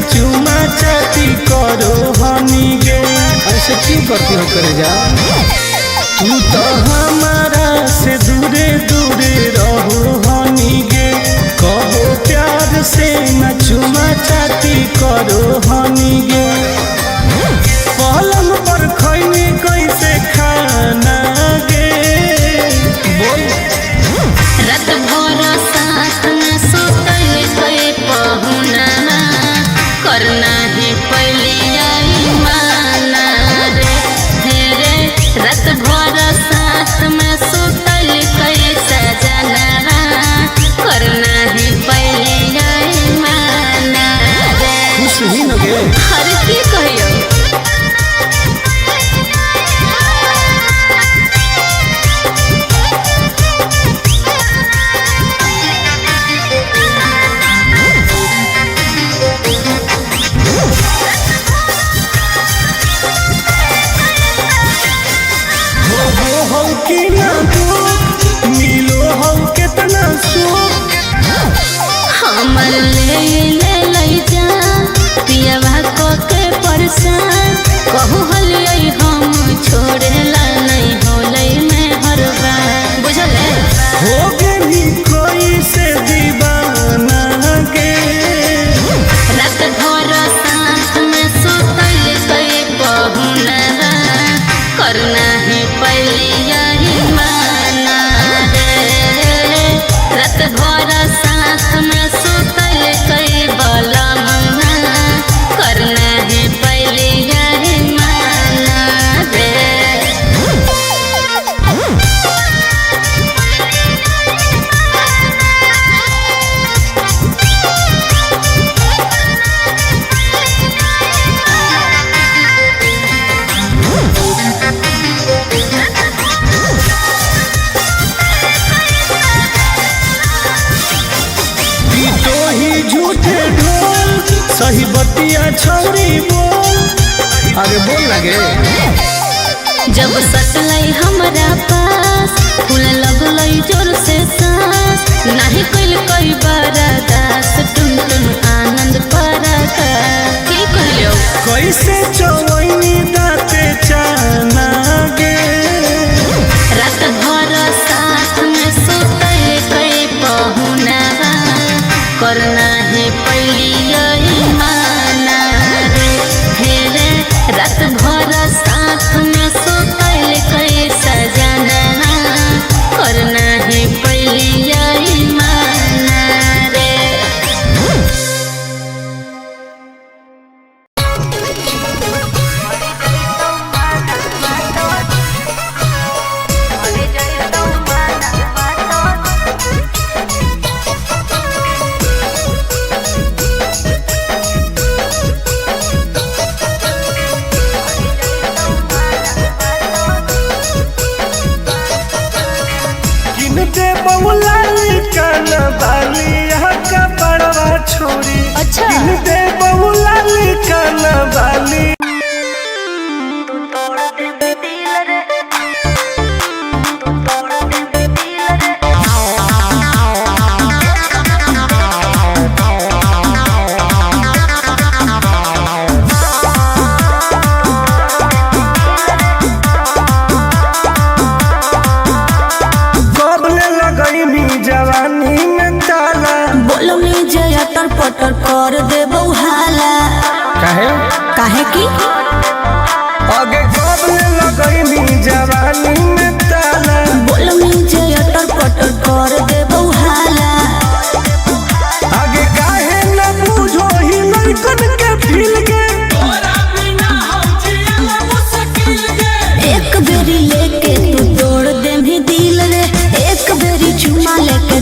चुमा चाटी करो हनी गे। ऐसे क्यों करती हो करेजा? तू तो हमारा से दूरे दूरे रहो हनी गे, कहो प्यार से न चुमा चाटी करो हनी गे। पलंग पर खैनी कैसे खाना गे? बोल। रात भर साथ में सुतल के पहुना, करना है पहले आई माना रे। हे रे रात भर साथ में सुतल के सजना, करना है पहले आई माना रे। खुश ही न गे। अरे की कहियो? हो हो कि ना दुख मिलो हो केतना सुख। हमर ले ले लई जा पियवा को के परेशान, कहू हलियै हम छोड़ेला नहीं होलै में हर बार, बुझल है? हो गेली कोई से दीवाना गे। रात भर साथ में सुतल के पहुना, करना है पहले यही माना रे। रात भर साथ में सुतल के बलमुना, करना है पहले यही माना रे। तो ही झूठे ढोल सही बतिया छौरी बोल। अरे बोल ना गे। जब सटलै हमरा पास, फूल लगलै जोर से सांस, नाही कइल कोई बरदास, टुन टुन आनंद परका। की कहलियौ? कैसे चवैनी दाते चाना गे। रात भर साथ में सुतल के पहुना, करना है पहली यही माना रे। हे रे रात भर साथ में सुतल के सजना, करना है पहली यही माना रे। किन दे बहुलाली कान बाली यहाँ का बड़वा छोरी। अच्छा। किन दे बहुलाली कान बाली। कबले लगैनी जवानी में ताला। बोलो में जय अटर पटर कर दे हाला। काहे? काहे की आगे कबले लगैनी जवानी में ताला। बोलो में जय अटर पटर कर दे हाला। आगे काहे न बूझो ही लड़कन के फील के। एक बेरी लेके तू तोड़ दे भी दिल रे, एक बेरी चुमा लेके।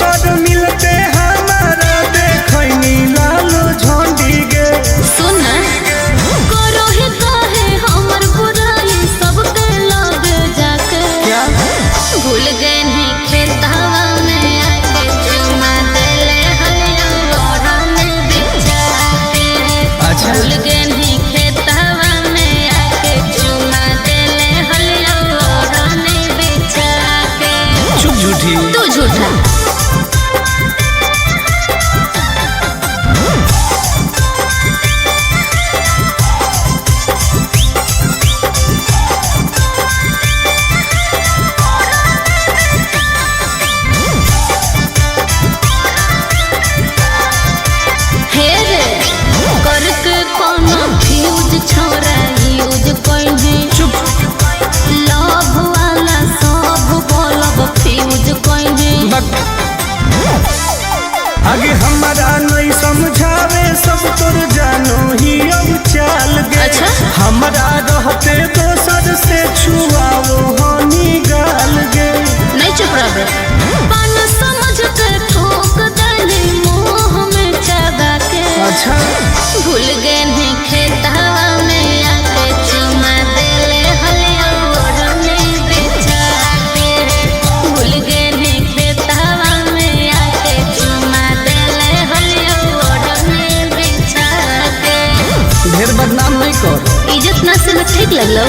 दोसर मिलते हमारा देखनी लाल झंडी गे। सुन करो ही काहे हमर बुराई सबके लग जाके। क्या? भूल गए नहीं खेतावा में आके चुमा देले हलिया ओढ़ा में बिछा के। अच्छा। भूल गए नहीं खेतावा में आके चुमा देले हलिया ओढ़ा में बिछा के। चुप झूठी। तू झूठा। हे रे करके कोनो फ्यूज छोरा यूज कोइने। चुप। लव वाला सब बोलब फ्यूज कोइने। बक। आगे हमारा नहीं समझावे सब तोर जानो ही अब चाल गे। अच्छा। हमारा रहते दोसर से छुआओ हनी गाल गे। नहीं चुप रह पान समझ के थोक देली मुंह में चबा के। अच्छा। भूल गए नहीं खेतावा में आके चुमा देले हलिया ओढ़ने बिछा के। भूल गए नहीं खेतावा में आके चुमा देले हलिया ओढ़ने बिछा के। ढेर बदनाम नहीं कर। इज्जत ना से ठीक लगलो।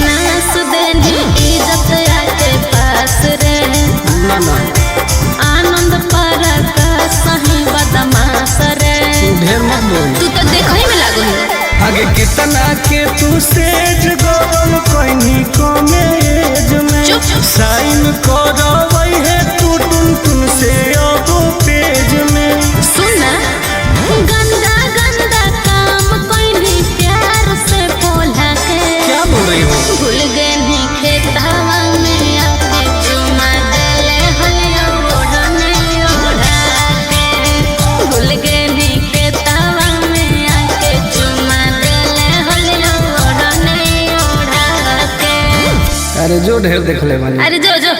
नास देनी इज्जत आके पास रे। ना ना। आनंद पर का सही बदमाश रे। ढेर मत बोल। तू तो देखो ही में लागो है। आगे कितना के तू सेज गरम कहीं कमेज में। चुप। साइन करवई है तू टुन टुन से अब पेज में। सुन ना गंदा गंदा काम कोई नहीं प्यार से बोला के। क्या बोल रही हो? भूल गए नहीं खेतावा में आके चुमा देले हलिया ओढ़ने ओढ़ा के। भूल गए नहीं खेतावा में आके चुमा देले हलिया ओढ़ने ओढ़ा के। अरे जो ढेर देख ले बानी। अरे जो जो।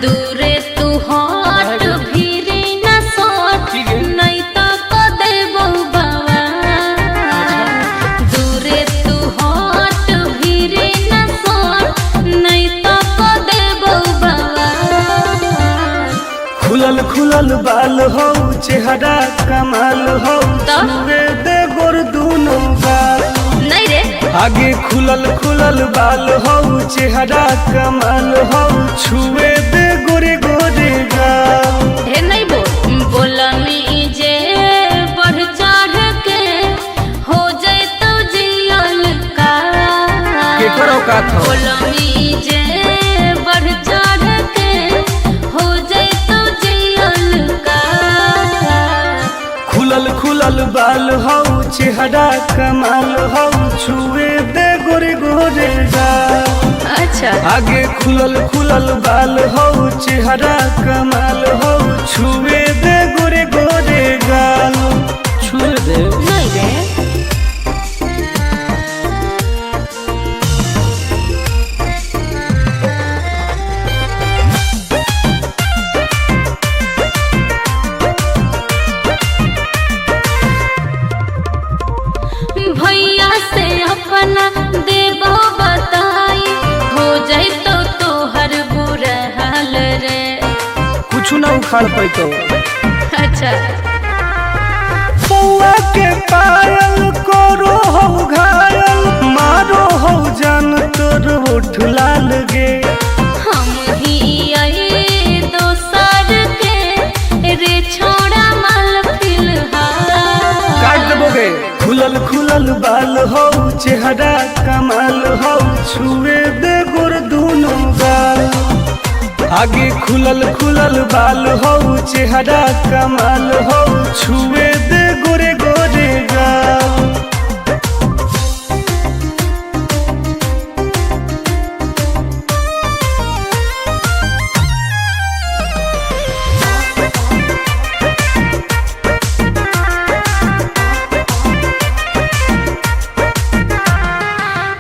दूरे तू हट भीरे न सट नहीं तो को देबो बाबा। दूरे तू हट भीरे न सट नहीं तो को देबो बाबा। खुलल खुलल बाल हो चेहरा कमाल हो तो? छुए दे गोर दूनो गाल। नहीं रे। आगे खुलल खुलल बाल हो चेहरा कमाल हो छुए दे गोरे गोरे गाल। ढेर नहीं बोल बोलनी जे बढ़ चढ़ के हो जाए तो जियल का। केकर औकात हो? बोलनी जे बढ़ चढ़ के हो जाए तो जियल का। खुलल खुलल बाल हो चेहरा कमाल हो छुए दे गोरे गोरे गाल। अच्छा। आगे खुलल खुलल बाल हो चेहरा कमाल हो छुए दे गोरे गोरे गाल। छुए दे। नहीं रे। भैया से अपना देबो बताई हो जाए तो तोहर बुरा हाल रे। कुछ ना उखाड़ पैतो। अच्छा। पौआ के पायल करो हो घायल मारो हो जान तोर ओठ लाल गे। हम ही आए दोसर के रे छोड़ा माल फिलहाल। खुलल बाल हो, चेहरा कमाल हो, छुए दे गोर दुनो गाल। आगे खुलल खुलल बाल हो, चेहरा कमाल हो, छुए दे गोरे गोरे गाल।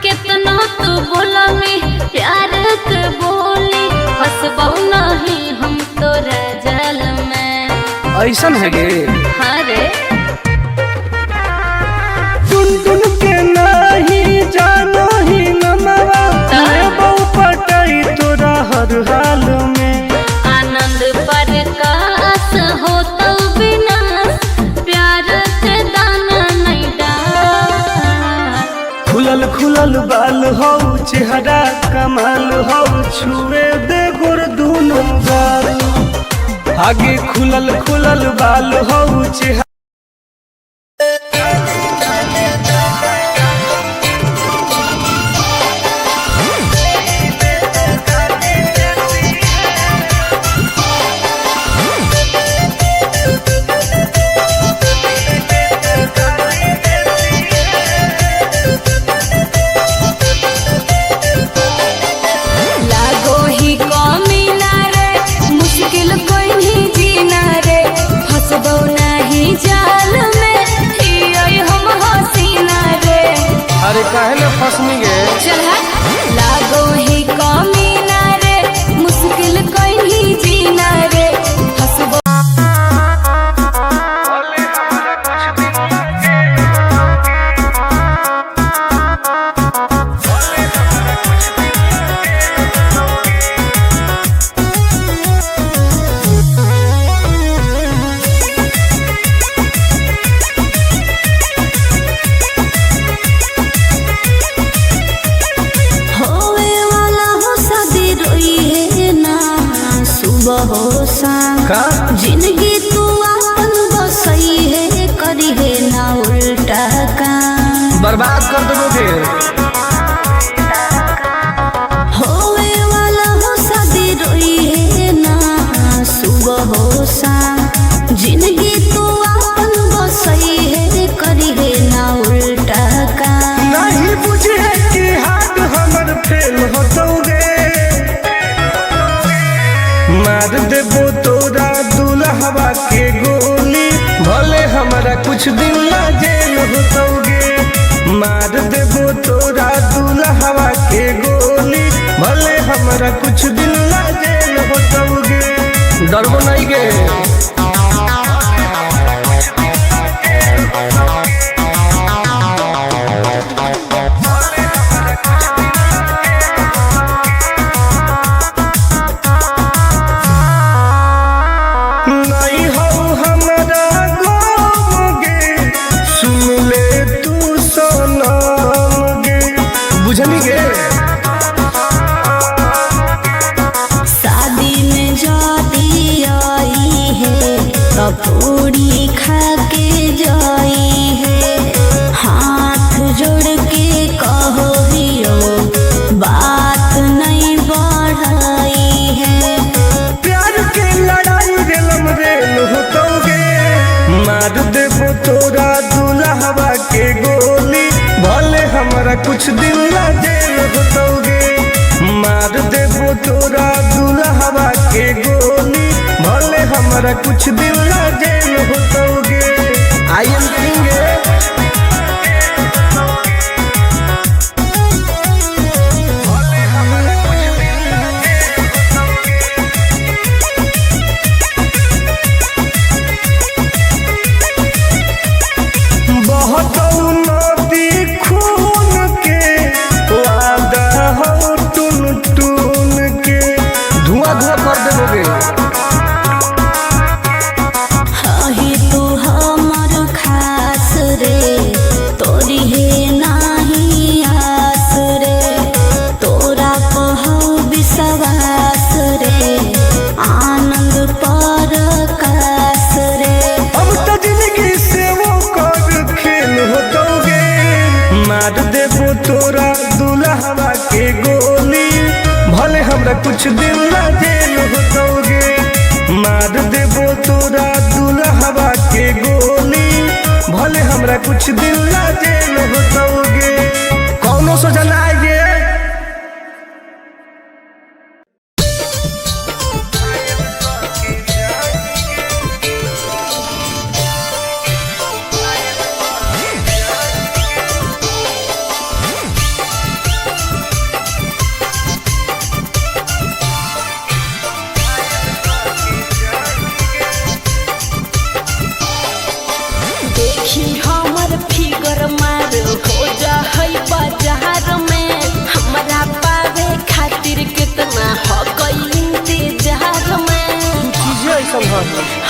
कितना तू बोला में प्यार के बोली, फसबौ नहीं हम तोरा जाल में। ऐसन है गे? हाँ रे। टुन टुन के नाही जानो ही नमवा, मैं बहु पटाई तोरा हर हाल में। आनंद प्रकाश हो तो विनाश, प्यार के दाना नहीं डाल। खुलल खुलल बाल हो, चेहरा कमाल हो, छुए दे गोर दुनो गाल। आगे खुलल खुलल बाल हो, चेहरा लागो ही कमी ना रे, मुश्किल कोई नहीं जीना रे, फसबो नहीं जाल में हियो हम हसीना रे। अरे काहे ना फसनी गे? चल हट। लागो ही कमी ना रे, मुश्किल कोई नहीं जीना रे, फसबो होवे वाला हो शादी रोई है ना सुबह हो शाम, का? जिंदगी तू अपन बसई है, करी है ना उल्टा काम। बर्बाद कर देबो गे। होवे वाला हो शादी रोई है ना सुबह हो शाम, जिंदगी तू अपन बसई है, करी है ना उल्टा काम। नहीं बुझे कि हाथ हमर फेल होतौगे, मार देबो तोरा दुल्हवा के गोली, भले हमरा कुछ दिन ला जेल होतौगे। मार देबो तोरा दुल्हवा के गोली, भले हमरा कुछ दिन ला जेल होतौगे। डरबो नहीं गे। नहीं हो हमरा गम गे, सुन ले तू सनम गे। बुझनी गे? शादी में जाती आई है कपूरी खा के जाई है, हाथ जोड़ के कहो हियो बात नहीं बढ़ाई है। प्यार के लड़ाई रेलम रेल होतौगे, मार देबो तोरा दुल्हवा के गोली, भले हमरा कुछ दिन ला जेल होतौगे। मार देबो तोरा दुल्हवा के गोली, भले हमरा कुछ दिन ला जेल होतौगे। I am king. बहतौ नदी खून के, वादा हौ टुन टुन के। धुआं धुआं कर देबो गे। अही तू कुछ दिन ला जेल होतौगे। मार देबो तोरा दुल्हवा के गोली, भले हमरा कुछ दिन ला जेल होतौगे। कौनो सोचा ना आइगे। देखी हमर फिगर मार हो जा है बाजार में, हमरा पावे खातिर कितना हो गई इंतजार में। चीजें ऐसा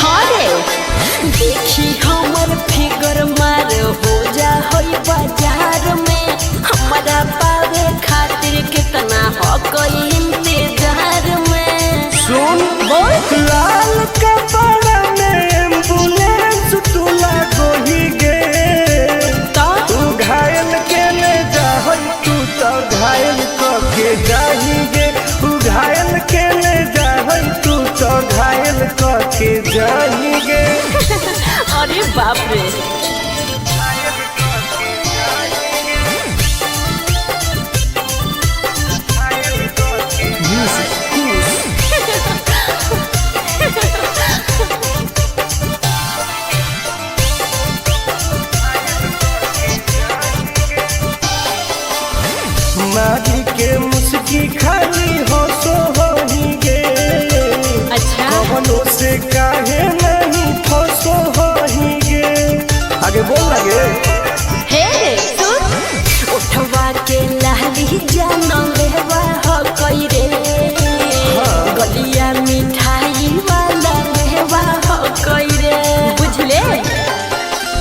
हाँ रे, देखी हमर फिगर मार हो जा है बाजार में, हमरा पावे खातिर कितना हो गई इंतजार में। सुन लाल कपड़ा में एम्बुलेंस तू लागोही गे, तू घायल के ले जाहई तू तो घायल क के जाही गे, तू घायल के ले जाहई तू तो घायल क के जाही गे। अरे बाप रे, मारी के मुस्की खाली हो सो होही गे, अच्छा कवनो से काहे नहीं फसो होही गे। आगे बोल लगे। हे सुन, उठवा के लाली जान लेवा हो कई रे, गलिया मिठाई वाला लेवा हो कई रे, बुझले।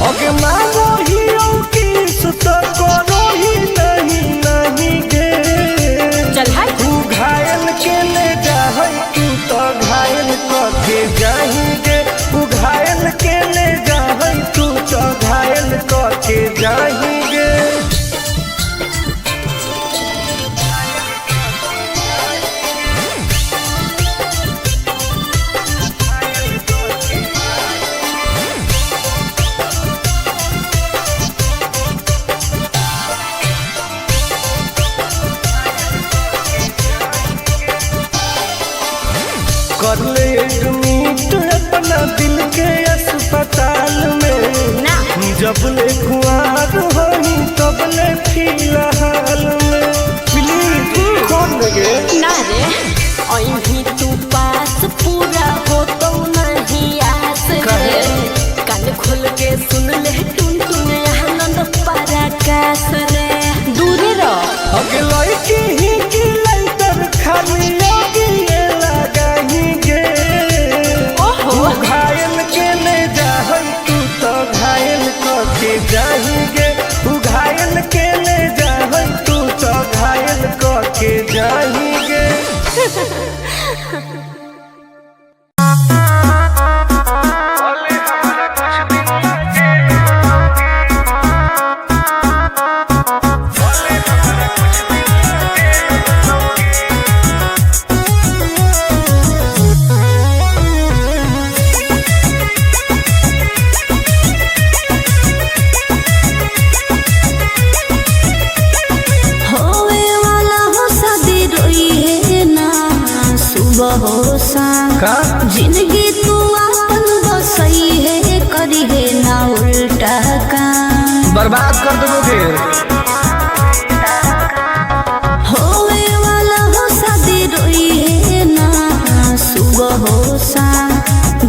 ओके मांगो ही ओ किस तो करो ही नहीं नहीं गे, चल हट। तू घायल के ले जाहई तू तो घायल क के जाही गे, तू घायल के ले जाहई तू तो घायल क के जाही गे। कर ले एडमिट अपना दिल के अस्पताल में, ना जब ले कुआर होही तब ले फिलहाल में। प्लीज खोल लगे। ना रे, अहीं तू पास पूरा हो तो नहीं आस रे, कान खोल के सुन ले टुन टुन आनंद पराकाश रे, दूरे रह। अगे लड़की ही की लाइटर खाली लगी लगाही गे, ओहो तू घायल के ले जाहई तू तो घायल क के जाही गे, तू घायल के ले जाहई तू तो घायल क के जाही गे। होवे वाला हो शादी रोई है ना सुबह हो शाम, का जिंदगी तू अपन बसई है करी है ना उल्टा काम। बर्बाद कर देबो फिर। होवे वाला हो शादी रोई है ना सुबह हो शाम,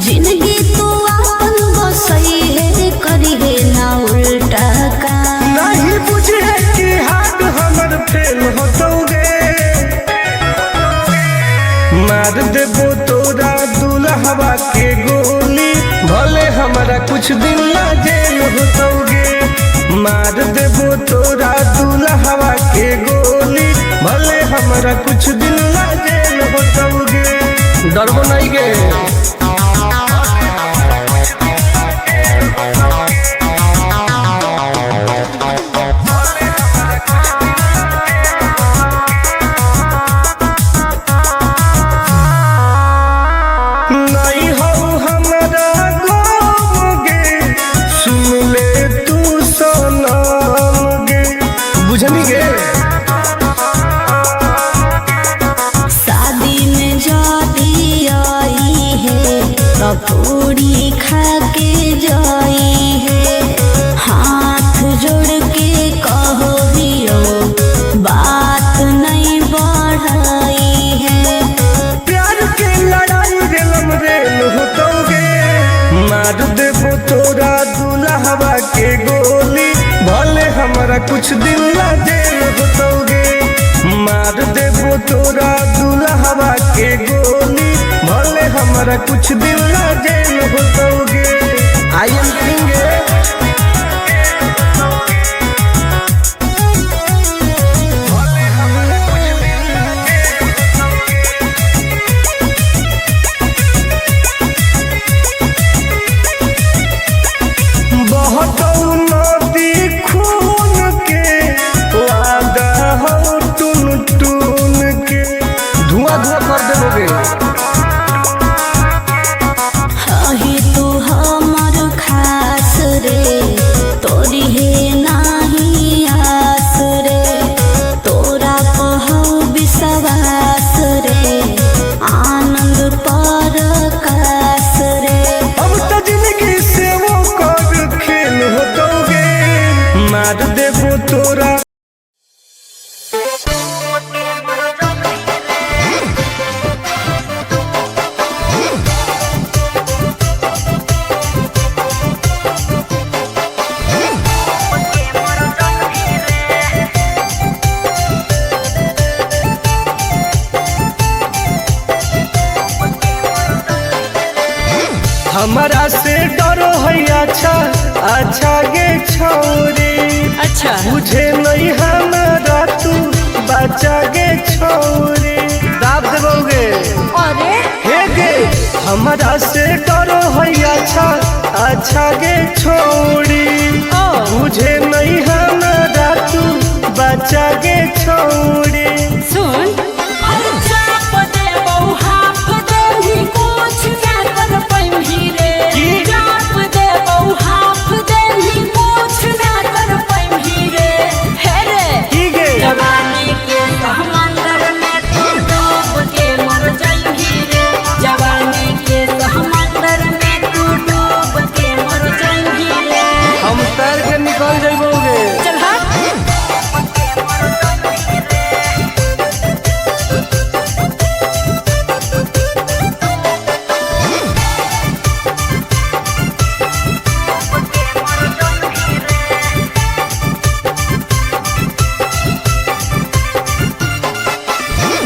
जिंदगी तू अपन बसई है करी है ना उल्टा काम। नहीं बुझे कि हाथ हमर फेल होतौगे, मार देबो तोरा दुल्हवा के गोली, भले हमरा कुछ दिन ला जेल होतौगे। मार देबो तोरा दुल्हवा के गोली, भले हमरा कुछ दिन ला जेल होतौगे। डरबो नहीं गे। जाई है। हाथ जोड़ के कहो हियो बात नहीं बढ़ाई है। प्यार के लड़ाई रेलम रेल होतौगे, मार देबो तोरा दुल्हवा के गोली, भले हमरा कुछ दिन ला जेल होतौगे। मार देबो तोरा दुल्हवा के गोली, भले हमरा कुछ दिन ला जेल होतौगे। I am king. बहतौ नदी खून के, वादा हौ टुन टुन के। धुआं धुआं कर देबोगे। अही तू हमर खास रे, तोरी हे नाही आस रे, तोरा कहौ विश्वास रे, आनंद पर कास रे। अब त जिंदगी से वो कर खेल होतौगे, मार देबो तोरा। हमारा से डरो है अच्छा अच्छा गे छौरी, अच्छा बुझे नहीं हमारा तू बच्चा गे छौरी। दाब देबोगे। अरे हे गे हमारा से डरो है अच्छा अच्छा गे छौरी, बुझे नहीं हमारा तू बच्चा गे छौरी। सुन चाप देबौ हाफ देही कुछ ना कर पैमही रे। चाप देबौ हाफ देही कुछ ना कर पैमही रे। हे रे की गे जवानी के समंदर में तू डूब के मर जाइही रे। जवानी के समंदर में तू डूब के मर जाइही रे। हम तैर के निकल जइबोगे। चल हट।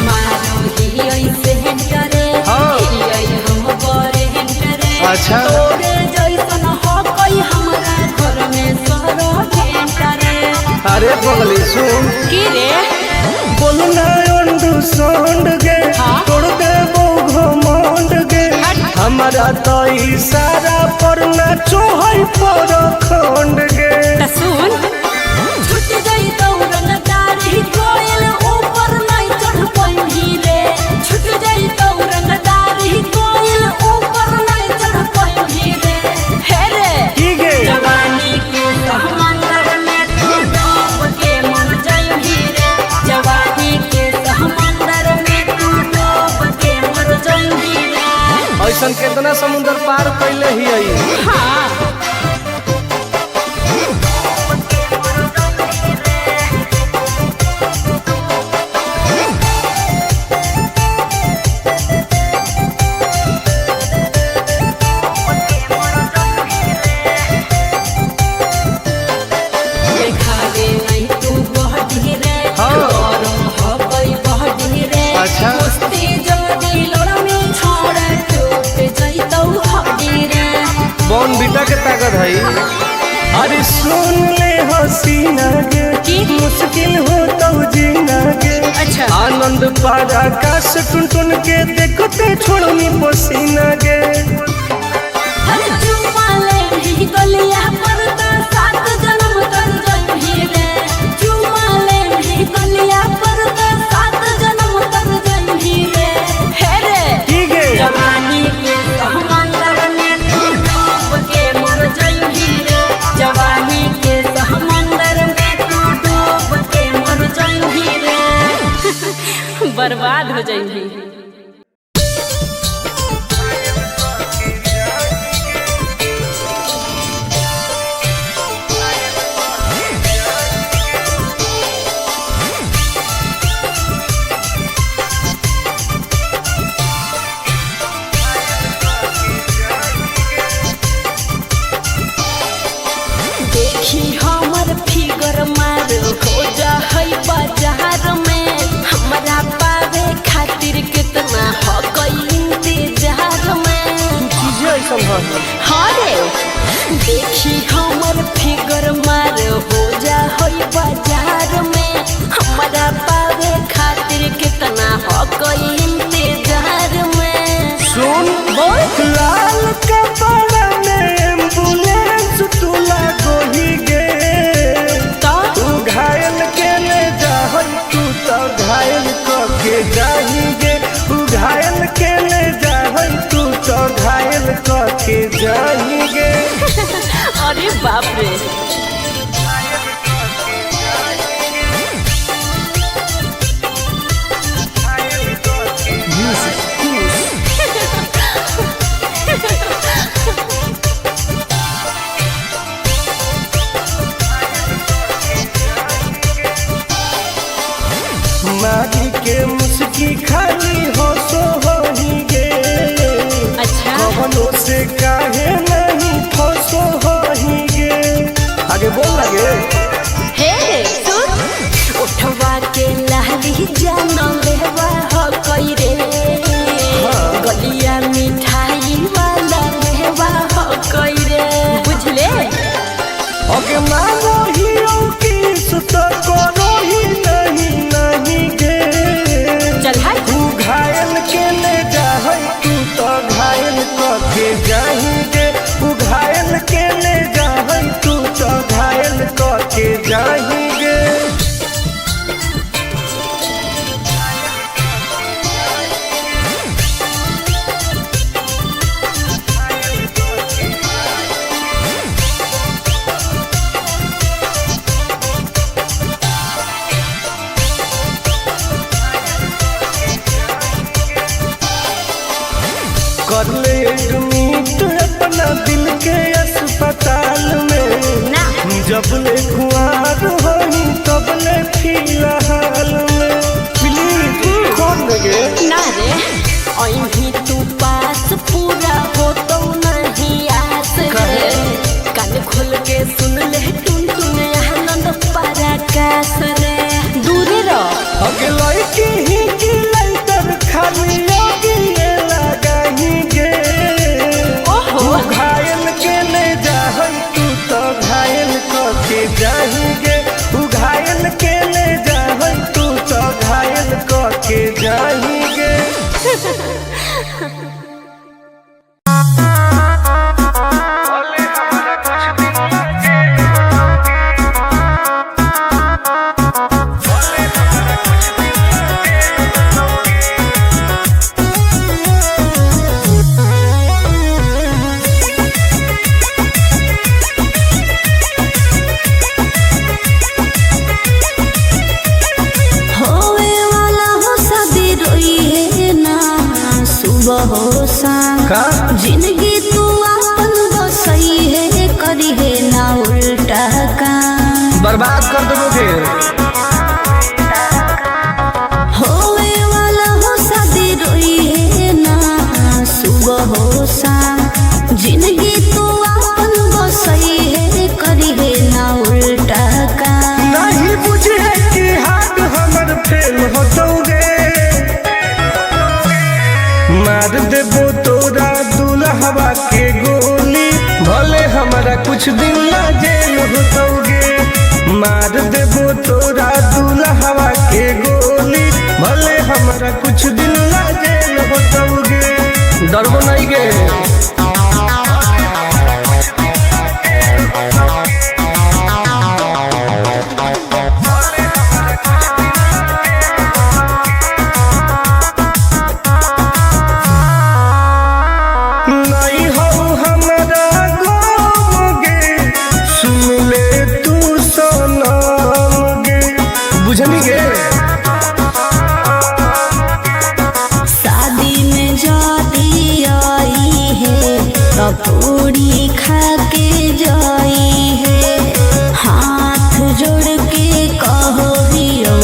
मारो ही ऐसे करे हाँ। ही हम बड़े करे। अच्छा। तोरे जैसन हो कोई हमरा घर में सरो करे। अरे पगली सुन। की रे बोलना अंडू सोंड गे, तोड़ देबो घमंड गे। हमारा तो इशारा पर नाचो है पर खंड गे। त सुन छूट गई दौड़न दाढ़ी कोयल ऊपर नहीं चढ़ पैही रे। छूट गई दौड़न दाढ़ी कोयल ऊपर नहीं चढ़ पैही रे। हे रे की गे जवानी के समंदर में तू डूब के मर जाइही रे। जवानी के समंदर में तू डूब के मर जाइही रे। ऐसन केतना समुंदर पार कैले ही आई। हाँ देखावे नहीं तू बहडी रे। हाँ। गरम हबई बहडी रे। अच्छा। कुश्ती जदी लड़मी छोड़ टूट जइतौ हड्डी रे। बॉन बीटा के ताकत है। अरे सुन ले हसीना गे, मुश्किल हो तो जीना गे। अच्छा। आनंद पार आकाश टुन टुन के देखते छोड़नी पसीना गे। हर चुम्मा ले ही गलिया पर त सात जन्म तर जइही रे। चुम्मा ले ही गलिया पर त सात जन्म तर जइही रे। हे रे की गे जवानी के समंदर में तू डूब के मर जाइही रे। जवानी के समंदर में तू डूब के मर जाइही रे। बर्बाद हो जाइही। देखी हमर फिगर मार हो जा है बाजार में। हमरा पावे खातिर कितना हो गई इंतजार में। चीजें ऐसन हई। हाँ रे, देखी हमर फिगर मार हो जा है बाजार में। हमरा पावे खातिर कितना हो गई इंतजार में। सुन बोल। लाल कपड़ा में एम्बुलेंस तू लागोही गे। तो तू घायल के ले जाहई तू तो घायल क के जाही गे। तू घायल के ले जाहई तू तो घायल क के जाही गे। अरे बाप रे। मारी के मुस्की खाली हो सो होही गे। अच्छा। कवनो से काहे नहीं फसो होही गे। आगे बोल लगे। हे सुन, उठवा के लाली जान लेवा हो कई रे। गलिया मिठाई वाला मेवा हो कई रे। बुझले? ओके मानो ही की सुत करो ही नहीं नहीं गे। चल हट। तू घायल के ले जाहई तू तो घायल क के जाही गे। तू घायल के ले जाहई तू तो घायल क के जाही गे। कर ले एडमिट अपना दिल के अस्पताल में। ना। जब ले कुआर होही तब ले फिलहाल में। प्लीज खोल देंगे। ना रे, अहीं तू पास पूरा हो तो नहीं आस रे। कान खोल के सुन ले टुन टुन आनंद पराकाश रे। दूरे रह। अगे लड़की ही की लाइटर खाली अगिए लगाही गे। ओहो। तू घायल के ले जाहई तू तो घायल क के जाही गे। तू घायल के ले जाहई तू तो घायल क के जाही गे। होवे वाला हो शादी रोई है ना सुबह हो शाम। का? जिंदगी तू अपन बसई है करी है ना उल्टा काम। बर्बाद कर देबोगे। होवे वाला हो शादी रोई है ना सुबह हो शाम। जिंदगी तू अपन बसई है करी है ना उल्टा काम। नहीं बुझे कि हाथ हमर फेल होतौगे। मार देबो तोरा दुल्हवा के गोली भले हमरा कुछ दिन ला जेल होतौगे। मार देबो तोरा दुल्हवा के गोली भले हमरा कुछ दिन ला जेल होतौगे। डरबो नहीं गे। नहीं हो हमरा गम गे सुन ले तू सनम गे। बुझनी गे। शादी में जाती आई है तपूरी खा के जाई है। हाथ जोड़ के कहो हियो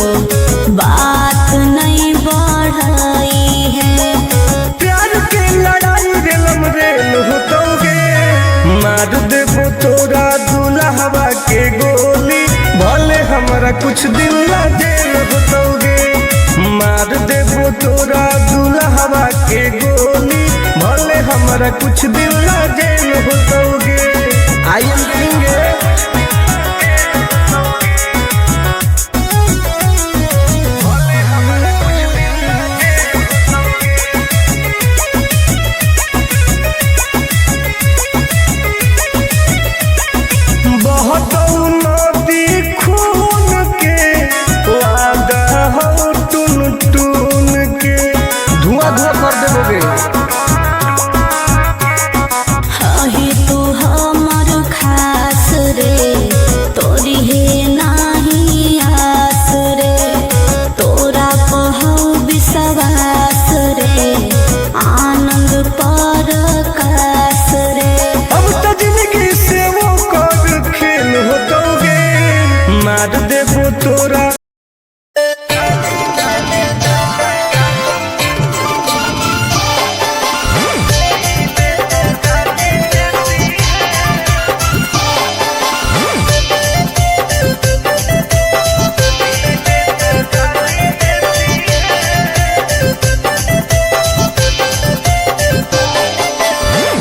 बात नहीं बढ़ाई है। प्यार के लड़ाई रेलम रेल होतौगे। मार देबो तोरा दुल्हवा के हमरा कुछ दिन ला जेल होतौगे। मार देबो तोरा दुल्हवा के गोली, भले हमरा कुछ दिन ला जेल होतौगे। I am king. बहतौ नदी खून के, वादा हौ टुन टुन के। धुआं धुआं कर देबोगे। हही तू हमर खास रे, तोरी हे नाही आस रे, तोरा पहौ विश्वास रे, आनंद पर कास रे। अब त जिंदगी से वो कर खेल होतौगे। मार देबो तोरा।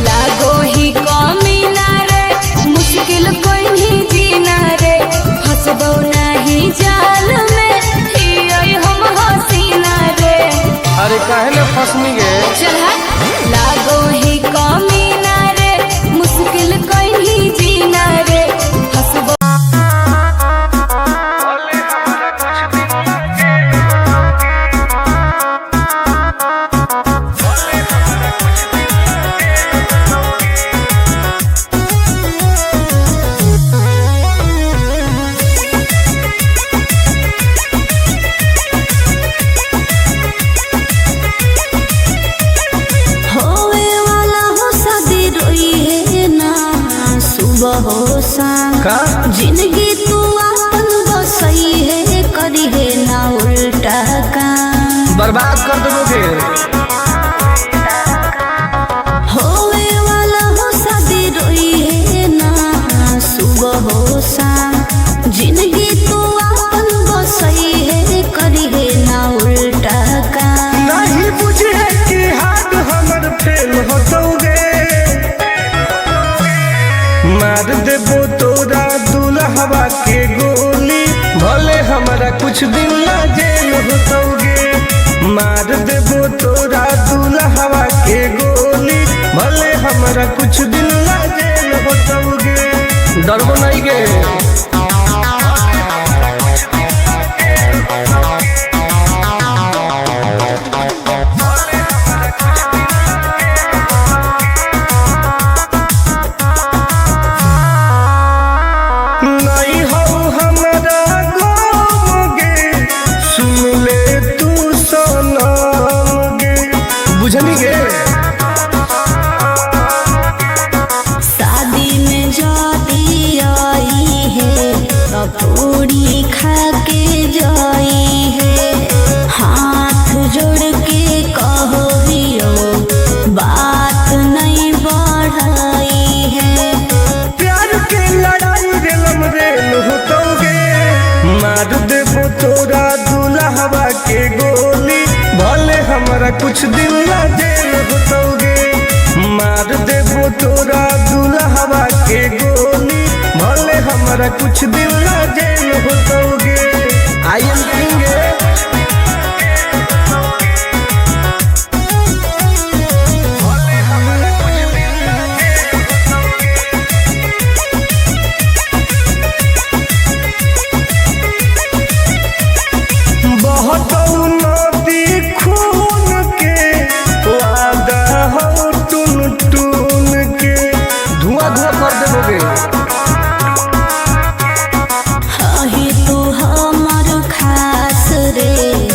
लागो ही कमी ना रे, मुश्किल कोई नहीं जीना रे, फंसबो नहीं जाल में हियै हम हसीना रे। अरे काहे ना फंसनी गे? चल हट। लागो ही कमी ना रे, मुश्किल कोई नहीं जीना रे, फंसबो। होवे वाला हो शादी रोई है ना, सुबह हो शाम। का? जिंदगी तू अपन बसई है, करी है ना उल्टा काम। बर्बाद कर देबोगे। होवे वाला हो शादी रोई है ना, सुबह हो शाम। जिंदगी तू अपन बसई है, करी है ना उल्टा काम। नहीं बुझे कि हाथ हमर फेल होतौगे। मार देबो तोरा दुल्हवा के गोली, भले हमरा कुछ दिन ला जेल होतौगे। मार देबो तोरा दुल्हवा के गोली, भले हमरा कुछ दिन ला जेल होतौगे। डरबो नहीं गे। नहीं हो हमरा गम गे, सुन ले तू सनम गे। बुझनी गे? शादी में जाती आई है, पूरी खा के जाई है, हाथ जोड़ के कहो हियो बात नहीं बढ़ाई है। प्यार के लड़ाई रेलम रेल होतौगे। मार देबो तोरा दुल्हवा के गोली, भले हमरा कुछ दिन ला जेल होतौगे। मार देबो तोरा दुल्हवा के गोली, भले हमरा कुछ दिन ला जेल होतौगे। I am king. बहतौ नदी खून के, वादा हौ टुन टुन के। धुआं धुआं कर देबोगे। हही तू हमर खास रे।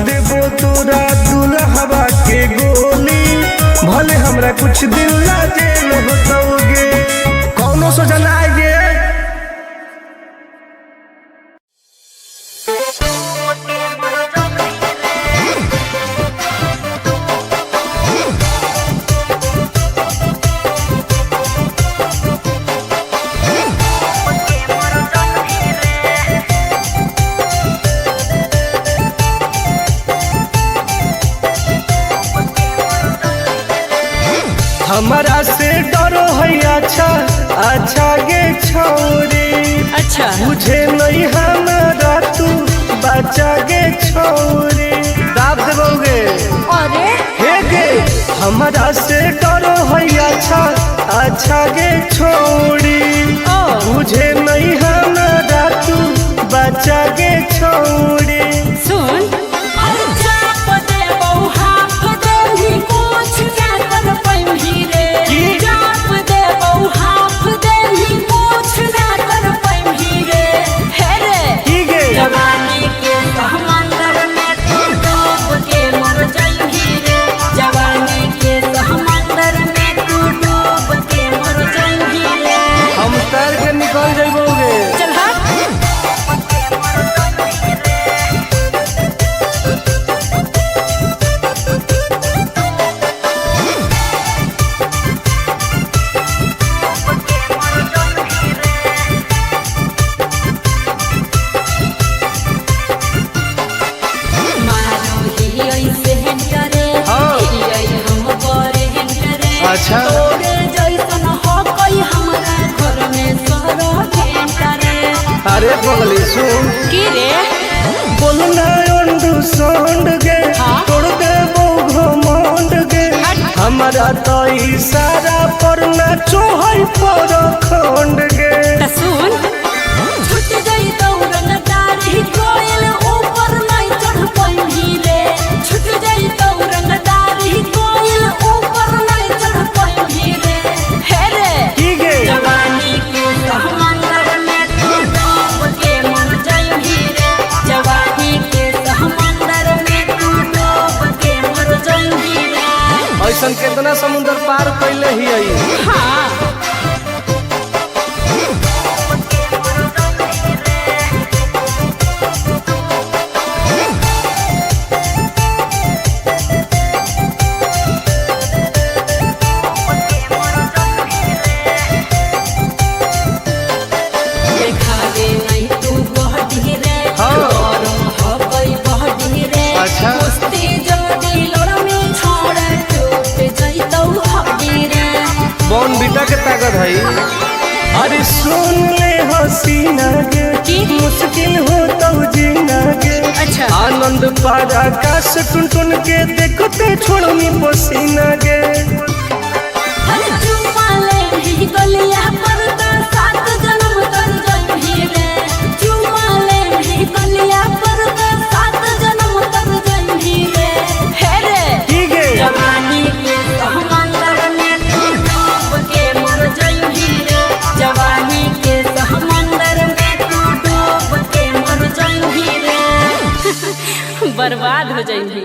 देबो तोरा दुल्हवा के गोली, भले हमरा कुछ दिन ला जेल होतौगे। कौनो सोचना आगे। हमारा से डरो है अच्छा अच्छा गे छौरी, अच्छा बुझे नहीं हमारा तू बच्चा गे छौरी। दाब देबोगे अरे हे गे। हमारा से डरो है अच्छा अच्छा गे छौरी, बुझे नहीं हमारा तू बच्चा गे छौरी। सुन की गे? जवानी के समंदर में तू डूब के मर जाइही रे, जवानी के समंदर में तू डूब के मर जाइही रे। हम तैर के निकल जइबोगे। चल हट। मारो ही ऐसे करे, हाँ। ही हम करे करे। अच्छा। तोरे जैसन हो कोई हमरा घर में सरो रे। अरे पगली सुन, की रे? बोलना अंडू सोंड गे, तोड़ देबो घमंड गे। हमारा तो इशारा पर ना चोहई पर खंड गे। त सुन, छूट जाई दौड़न दाढ़ी कोयल ऊपर नहीं चढ़ पाइही रे, छूट जाई दौड़न दाढ़ी कोयल ऊपर नहीं चढ़ पाइही रे। हे रे। की गे? जवानी के समंदर में तू डूब के मर जाइही रे, जवानी के समंदर में तू डूब के मर जाइही रे। ऐसन केतना समुंदर पार कैले ही आई। हाँ देखावे नहीं तू बहडी रे, हाँ। गरम हो गई बहडी रे। अच्छा। कुश्ती जोड़ी लोड़मी छोड़ टूट जइतौ हड्डी रे। बॉन बीटा के ताकत है। अरे सुन ले हसीना गे, मुश्किल हो तो जीना गे। अच्छा। आनंद पार आकाश टुन टुन के देखते छोड़नी पसीना गे। हर चुम्मा ले ही गलिया पर तो सात जन्म तर जइही रे, चुम्मा ले ही गलिया पर तो सात जन्म तर जइही रे। हे रे। की गे? जवानी के समंदर में तू डूब के मर जइही रे, जवानी के समंदर में तू डूब के मर जइही रे। बर्बाद हो जाइही।